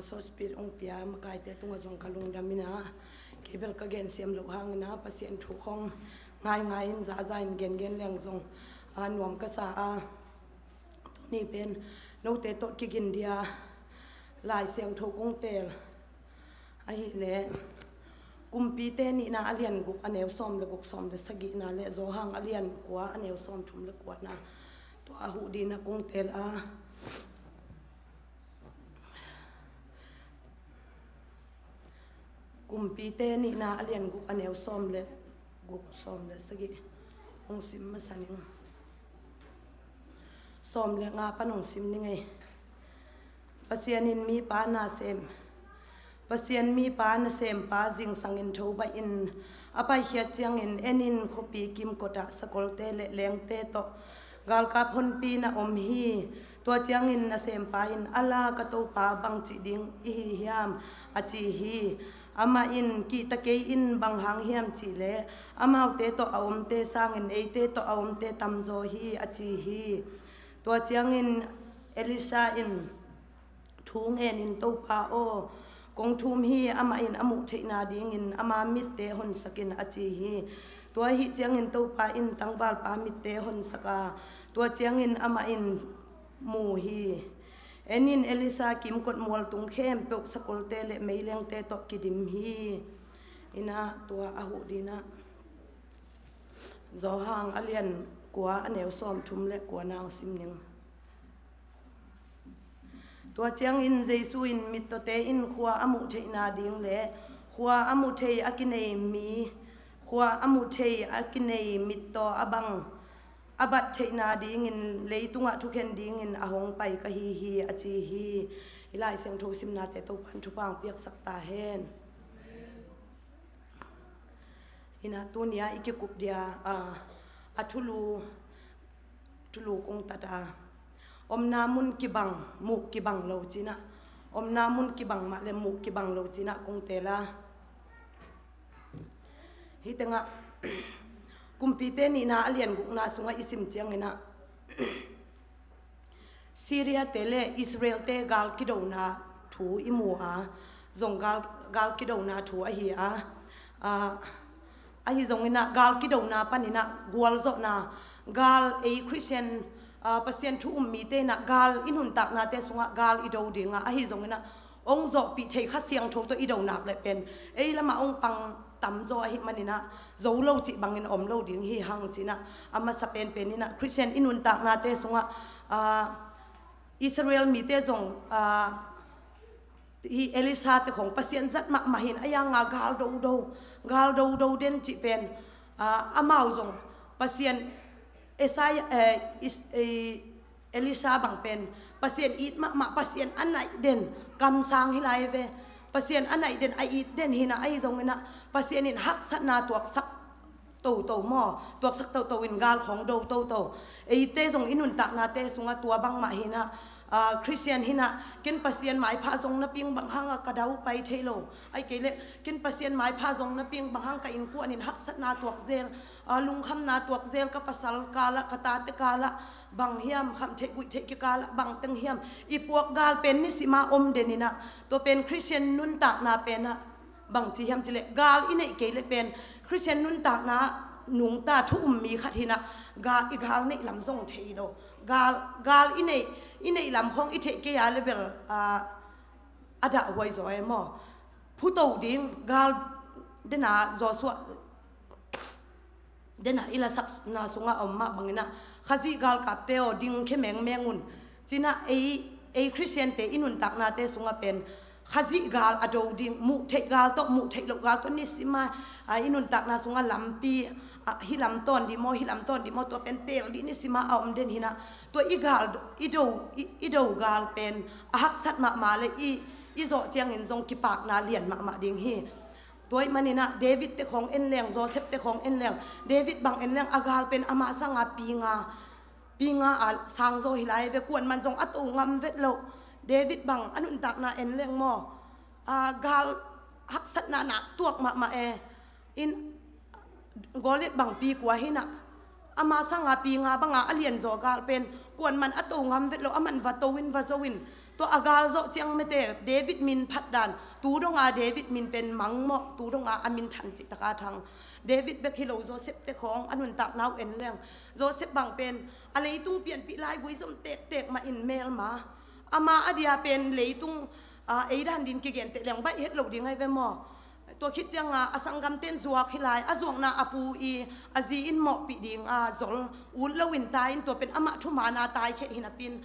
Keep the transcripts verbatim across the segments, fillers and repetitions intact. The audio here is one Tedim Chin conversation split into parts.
Sawt speed hong pia makaite tungah zong ka lungdam ina, kei bel ka gensiam loh hangina Pasian thu khong ngaingai in zaza in gengen leng zong a nuam ka sa a, tuni pen note tawh kigin dia Lai Siangtho kong teel ahileh Kumpite nihna a lian guk a neu sawm le guk, sawm le sagihna le Johan a lian kua a neu sawm thum le kuana tua a huh dina kong teel a. Kumpite nihna a lian guk a neu sawm le guk, sawm le sagih hong sim masa ning. Sawm le nga pan hong sim ning ei. Pasian in mipa nasem, Pasian mipa nasempa zingsangin tho baih in a paikhiat ciangin en in khuapi kimkotah sakolte le lengte tawh galkap honpi na om hi. Tua ciangin nasempa in a la ka Topa bangci ding i hi hiam a ci hi. Amah in kihta kei in bang hang hiam cihleh amaute tawh a omte sangin eite tawh a omte tamzaw hi a ci hi. Tua ciangin Elisha in thu ngenin Topa aw, kong thum hi, amah in a muh theihna dingin ama mitte honsakin a ci hi. Tua ahih ciangin Topa in tangvalpa mitte honsak a, tua ciangin amah in mu hi. En in Elisha kimkot mualtung khempeuh sakolte le meilengte tawh kidim hi. Ina tua a huh dina Johan a lian kua a neu sawm thum le kua nang sim ning. Tua ciangin Jesu in mittawte in khua a muh theihna ding le khua a muh thei a kinei mi, khua a muh thei a kinei mittaw a bang a bat theihna dingin leitungah thukhen dingin a hong pai ka hi hi a ci hi. I Lai Siangtho simnate Topan thupha hong piaksak ta hen. Ina tunia i kikup dia a, a thulu thulu kong tata omna mun kibang, muh kibang lo cina, omna mun kibang mah le muh kibang lo cina kong tela. Hih tengah Kumpite nihna a lian gukna sungah i sim ciangina Syria te le Israel te gal kidona thu i mu a, zong gal, gal kidona thu ahi a, a, ahi zongina gal kidona panina gualzawhna, gal ei Christian, a, Pasian thu um mite ina gal i nuntaknate sungah gal i do dinga, ahi zongina ong zawhpih thei Kha Siangtho tawh i do nak le pen ei lamah ong pang tamzaw ahi manina zo lo cih bangin om lo ding hi hang cina a masa penpenina Christian i nuntaknate sungah, a, Israel mite zong, a, hi Elisha te khong Pasian zat mahmah hin a yanga gal dodo, gal dodo den cih pen, a, amau zong Pasian Esai, eh, is, eh, Elisha bang pen Pasian it mahmah, Pasian a naih den kamsang hi lai ve. Pasian a naih den, a it den hina ahi zongina Pasian in haksatna tuaksak toto maw, tuaksak toto in gal khong do toto. Eite zong i nuntaknate sungah tua bangmah hina, a, Christian hina ken Pasian maipha zong na ping bang hanga ka dau pai thei lo. Ai kei le ken Pasian maipha zong na ping bang hang ka innkuan in haksatna tuak zel, a, lungkhamna tuak zel ka pasal kalah, ka tate kalah, bang hiam khamtheih guihtheih kikalah bang teng hiam i puak gal pen nisima om denina, tua pen Christian nuntakna pena bang ci hiam cileh gal i neih kei le pen Christian nuntakna nungta thu um mi khat hina ga, i gal neih lam zong thei lo. Gal, gal i neih, i neih lam khong i theih kei a le bel, a, a dahhuai zaw e maw? Phuto ding gal dena Joshua dena i lasakna sungah a om mah bangina Khazih galkapte aw, ding khe mengmeng un. Cina ei, ei Christian te i nuntaknate sungah pen Khazih gal a do ding, muh theih gal tawh, muh theih loh gal tawh nisima, a, i nuntakna sungah lampi, a, hi lam tawn dih maw, hi lam tawn dih maw, tua pen teel dih nisima a om den hina. Tua i gal, i do, i, i do gal pen a haksat mahmah le i, i zawh ciangin zong kipakna lian mahmah ding hi. Tua ih manina David te khong en leng, Joseph te khong en leng, David bang en leng a gal pen ama sanga pinga, pinga a sangzaw hi lai ve, kuan man zong a to ngam vet loh. David bang a nuntakna en leng maw, a, gal haksatna nak tuak mahmah e. In Goliath bang pi kua hina ama sanga pinga banga a lianzaw gal pen kuan man a to ngam vet loh, a man va to in va zo in Tua a gal zawh ciang mete, David min phat dan, tu donga David min pen mangmawh, tu donga a min than cih taka thang. David bek hi lo, Joseph te khawng a nuntakna uh en leng, Joseph bang pen a leitung pianpih lai guizom tektek mah in melma, ama a dia pen leitung, a, ei dan din kigenteh leng baih het lo ding ai ve maw? Tua khit cianga a sanggamten zuak hi lai, a zuakna a pu i a zi in mawhpih dinga zol ut loin tai in, tua pen amah thumaana taikhia hinapin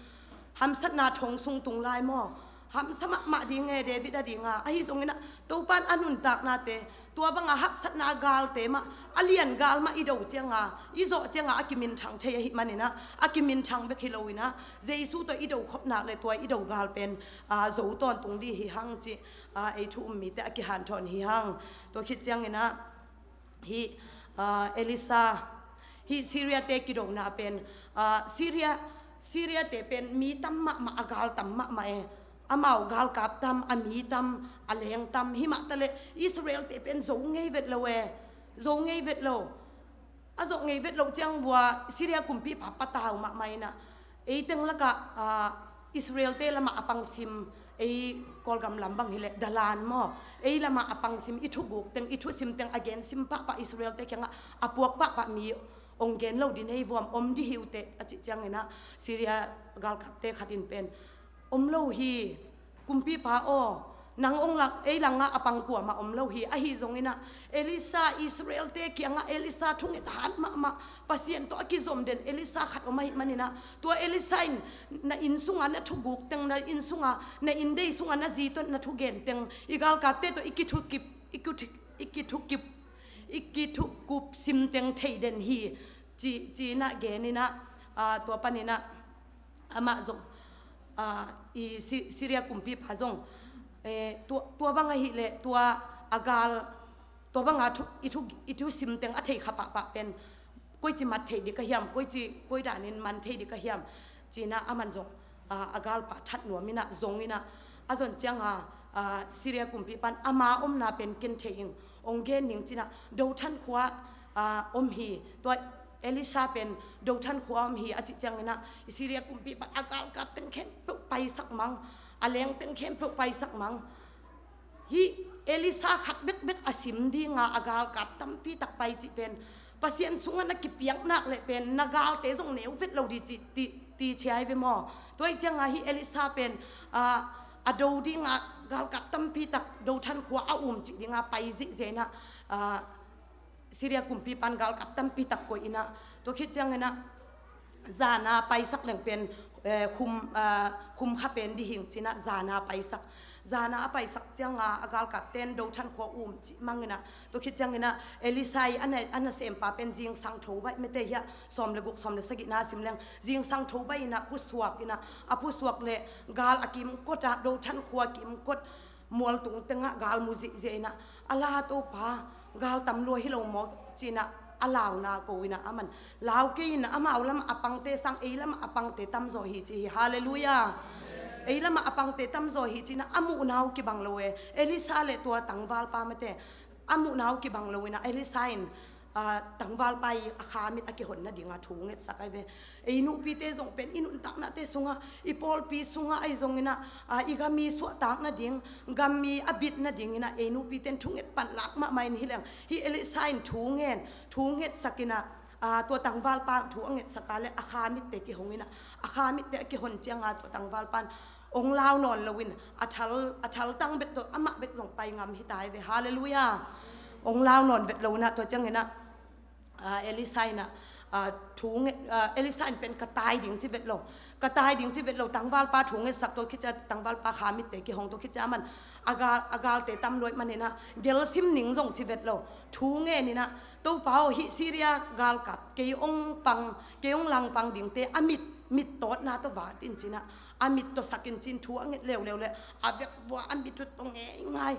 hamsatna thong sung tung lai maw? Hamsa mahmah ding e David a dinga. Ahi zongina Topan a nuntaknate, tua banga haksatna galte mah, a lian gal mah i do cianga, i zawh cianga a kiminthang thei ahi manina, a kiminthang bek hi loina, Jesu tawh i do khopnak le tua i do gal pen, a, zo tawntung di hi hang cih, a, ei thu um mite a kihanthawn hi hang. Tua khit ciangina, hi, a, Elisa, hi Syria te kidona pen, a, Syria, Syria te pen mi tam mahmah, a gal tam mahmah e. Amau galkap tam, a mi tam, a leng tam, hi mah taleh Israel te pen zo ngei vet lo e. Zo ngei vet lo. A zawh ngei vet loh ciang vua Syria kumpipa patau mahmah ina, ei teng lakah, a, Israel te lamah a pangsim, ei Kawlgam lam bang hileh dalan maw, ei lamah a pangsim, i thuguk teng, i thusim teng a gensim pahpah, Israel te kiangah a puak pahpah mi ong gen lo di nei vuam om di hi uh teh a cih ciangina, Syria galkapte khat in pen, om lo hi, kumpipa aw, nang ong lang, ei langah a pang kuamah om lo hi. Ahi zongina Elisa, Israel te kiangah Elisa thunget hat mahmah, Pasian tawh a kizom den Elisa khat om ahi manina, tua Elisa in na inn sunga na thuguk teng, na inn sunga, na inndei sunga na zi tawh na thugen teng, i galkapte tawh i kithukip, i kithu-, i kithukip, i kithukup sim teng thei den hi, ci, ci-inah geninah, a, tua paninah amah zong, a, i Sy-, Syria kumpipa zong, e, tua, tua bang ahileh tua a gal, tua banga thu, i thu, i thusim teng a thei kha pahpah pen koici mat thei dih ka hiam, koici koi danin man thei dih ka hiam, ci-inah aman zong, a, a galpa that nuam inah zong inah a zon cianga, a, Syria kumpipan ama omna pen ken thei ing, ong gen ning ci-inah Dothan khua, a, om hi, tua Elisha pen Dothan khua om hi a cih cianginah i Syria kumpipan a galkap teng khempeuh paisak mang, a leng teng khempeuh paisak mang. Hih Elisha khat bekbek a sim dinga a galkap tampi tak pai cih pen Pasian sungah na kipiak nak leh pen na galte zong neu vet lo di ci, ti, ti ciai ve maw? Tua ih cianga hih Elisha pen, a, a do dinga galkap tampi tak Dothan khua a um cih dinga pai zihziah inah, a, Syria kumpipan galkap tampi tak koih inah, tua khit cianginah zana paisak leng pen, eh, khum, ah, khum kha pen dihing cinah zana paisak. Zana a paisak cianga a galkap ten Dothan khua um cih manginah, tua khit cianginah Elisha i a na, a nasempa pen zingsang tho baih mete hiah, sawm le guk, sawm le sagihna sim leng, zingsang tho baih inah pusuak inah, a pusuak le gal a kimkot ah, Dothan khua kimkot mualtung tengah gal mu zihziah inah, a la Topa, gal tam lua hi lo maw, cinah a launa ko inah aman lau kei inah, amau lamah a pangte sang ei lamah a pangte tamzaw hi ci hi. Halleluiah. Ei lamah a pangte tamzaw hi cinah a muhna uh kibang lo e. Elisha le tua tangvalpa mate a muhna uh kibang lo inah Elisha in, a, tangvalpa i a khamit a kihon nadinga thu ngetsak ai ve. Ei nupite zong pen i nuntaknate sungah, i pawlpi sungah ahi zonginah, a, i gam i suahtak nading, gam i a bit nadinginah ei nupiten thunget panlak mahmah in hileng hih Elisha in thu ngen, thu ngetsak inah, a, tua tangvalpa thu a ngetsak a le a khamitte kihong inah, a khamitte a kihon cianga tua tangvalpan ong lau nawn loin a thal, a thaltang bek tawh amah bek zong pai ngam hi tai ve. Halleluiah. Ong lau nawn vet lo inah tua cianginah, a, Elisha inah, a, thu nge, a, Elisha in pen ka tai ding ci vet lo. Ka tai ding ci vet lo, tangvalpa thu ngetsak, tua khit cia tangvalpa khamitte kihong, tua khit cia aman a gal, a galte tam luai maninah gelsim ning zong ci vet lo. Thu ngen inah, Topa aw, hih Syria galkap kei ong pang, kei ong langpang dingte a mit, mittawtna tawh vat in cinah, a mit tawh sak in cin thu a nget leuleu le a vekvua a mit uh tawh ngeingai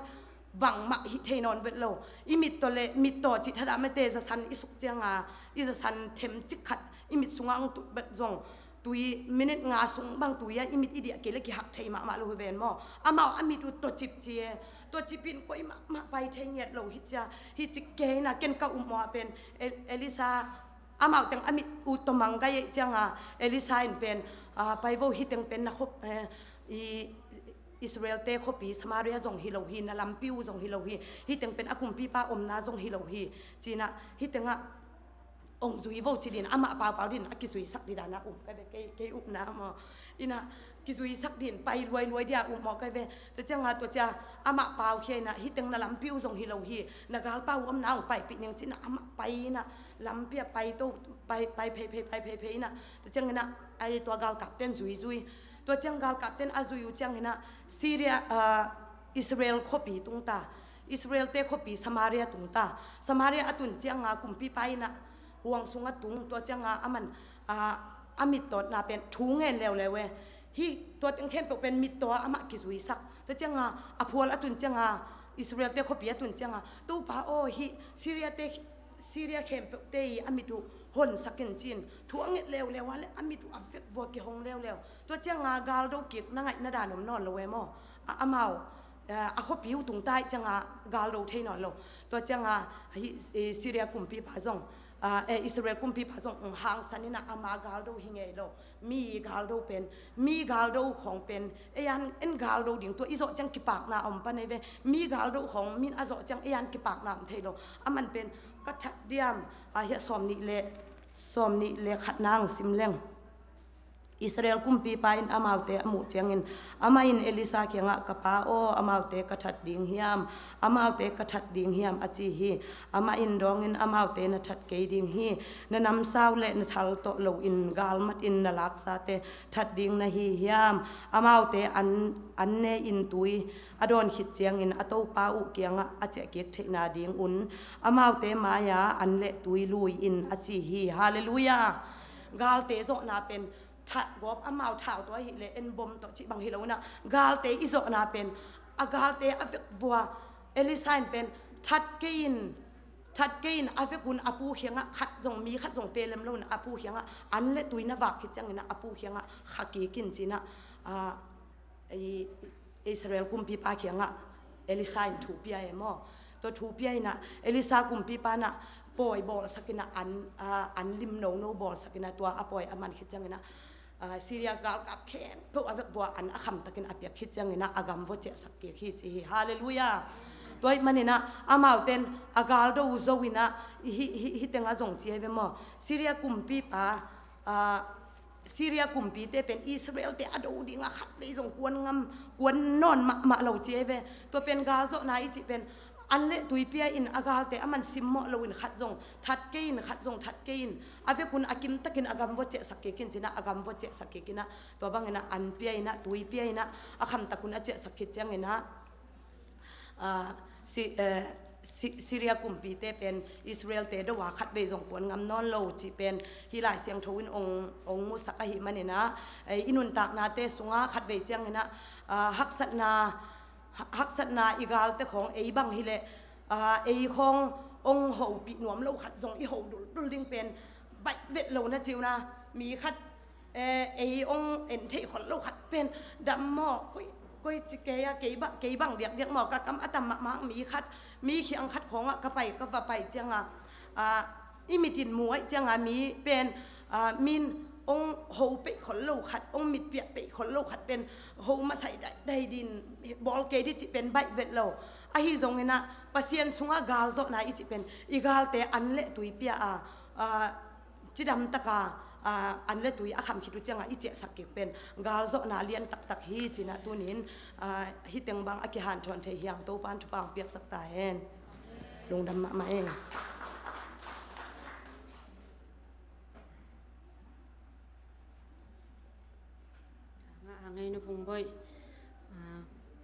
bangmah hih thei nawn vet lo. I mittaw le mittaw cih thadah mete zasan i suk cianga i zasan themcik khat i mit sungah ang tut bet zong tui minit nga sung bang tui a i mit i diah kei le kihak thei mahmah lo hi ven maw? Amau a mit uh tawcip ci e. Tawcip in koi mahmah pai thei ngiat lo hi cia. Hi cik kei na ken ka um maw a pen El-, Elisha amau teng a mit uh tawh manggai ei cianga Elisha in pen, a, pai vo hi teng pen na khop, eh, i Israel-te khuapi Samaria zong hi lo hi, na lampi uh zong hi lo hi, hih teng pen a kumpipa omna zong hi lo hi, ci-in ah hih tengah ong zui vo ci ding, amah paupau ding a kizuisak ding dan a um ka ve, kei, kei upna maw. In ah kizuisak ding, pai luailuai ding a um maw ka ve. Tua ciangah tua ciang amah pau khia in ah hih teng na lampi uh zong hi lo hi, na galpa uh omna ong paipih ning ci-in ah amah pai in ah lampi ah pai to, pai, pai phei phei, pai phei phei in ah tua ciangin ah ai tua galkapte'n zuizui. Tua ciang galkapte'n a zui uh ciangin ah Syria, ah, Israel khuapi tung ta, Israel-te khuapi Samaria tung ta. Samaria a tun ciangah kumpipa in ah huang sungah tung, tua ciangah aman, ah, a mittawtna pen thu ngen leuleu e. Hih tua teng khempeuh pen mittaw ah amah kizuisak. Tua ciangah a phual a tun ciangah, Israel-te khuapi a tun ciangah, Topa aw, hih Syria-te, Syria khempeuhte i a mit uh honsak in ci-in thu a nget leuleu a leh a mit uh a vekvua kihong leuleu. Tua ciangah galdo kik na ngaihna dan om nawn lo e maw. A, amau, eh, a khuapi uh tung ta ahih ciangah galdo thei nawn lo. Tua ciangah hih, eh, Syria kumpipa zong, ah, eh, Israel kumpipa zong, mm, hangsan in ah ama galdo hi ngei lo. Mi galdo pen, mi galdo khawng pen ei an, en galdo ding, tua i zawh ciang kipakna a om pan ei ve. Mi galdo khawng mi'n a zawh ciang ei an kipakna om thei lo. Aman pen ka that diam, ah, hiah sawm nih le, sawm nih le khat nang sim leng. Israel kumpipa in amaute a muh ciangin amah in Elisha kiangah, Ka pa aw, amaute ka that ding hiam? Amaute ka that ding hiam? a ci hi. Amah in dawngin, Amaute na that kei ding hi. Na namsau le na thal tawh loin galmat in na laksate that ding na hi hiam? Amaute an, an ne in tui a dawn khit ciangin a topa uh kiangah a ciahkik theihna dingun amaute mai-ah an le tui lui in, a ci hi. Halleluiah. Galte zawhna pen thah gawp, amau thau tawh ahih leh en bom tawh cih bang hi lo in ah, galte i zawhna pen, a galte a vekvua, Elisha in pen that kei in, that kei in, a vekun a pu kiangah khat zong, mi khat zong pe lem lo in ah a pu kiangah an le tui na vak khit ciangin ah a pu kiangah kha kik in ci-in ah, ah, i, Israel kumpipa kiangah Elisha in thu pia e maw. Tua thu pia in ah Elisha kumpipa in ah pawi bawlsak in ah an, ah, an lim nono bawlsak in ah tua a pawi a man khit ciangin ah, ah, Syria galkap khempeuh a vekvua an a khamtakin a piak khit ciangin ah a gam vua ciahsak kik hi ci hi. Halleluiah. Tua ahih manin ah amaute'n a galdo zo in ah hih, hih, hih tengah zong ci ei ve maw. Syria kumpipa, ah, Syria kumpite pen Israel-te a do dingah khatvei zong kuan ngam, kuan nawn mahmah lo ci ei ve. Tua pen galzawhna i cih pen an le tui pia in a galte aman simmawh loin khat zong that kei in, khat zong that kei in, a vekun a kimtakin a gam vua ciahsak kik in ci-in ah a gam vua ciahsak kik in ah tua bangin ah an pia in ah tui pia in ah a khamtakun a ciahsak khit ciangin ah, ah, Si-, eh, Si-, Syria kumpite pen Israel-te do a khatvei zong kuan ngam nawn lo cih pen hih Lai Siangtho in ong, ong musak ahih manin ah, eh, i nuntaknate sungah khatvei ciangin ah, ah, haksatna, ha-, haksatna i galte khawng ei bang hi leh, ah, ei khawng ong hopih nuam lo khat zong i ho duldul ding pen baih vet lo na ci uh na, mi khat eh, ei ong en theih khol lo khat pen dam maw, koi, koi ci kei a, kei ba, kei bang diakdiak maw, ka kam a tam mahmah mi khat, mi khiang khat khawngah ka pai, ka va pai ciangah, ah, i mitin mu ahih ciangah mi pen, ah, min ong ho peih khol lo khat, ong mitpiah peih khol lo khat pen ho masa daidai ding, bawl kei ding cih pen baih vet lo. Ahi zongin ah Pasian sungah galzawhna i cih pen i galte an le tui pia a, ah, cidam taka, ah, an le tui a kham khit uh ciangah i ciahsak kik pen galzawhna lian taktak hi ci-in ah tuni-in, ah, hih teng bang a kihanthawn thei hi hang, Topa'n thupha ong piaksak ta hen. Lungdam mahmah e. Ngah hang ei, Nu Vung Boih.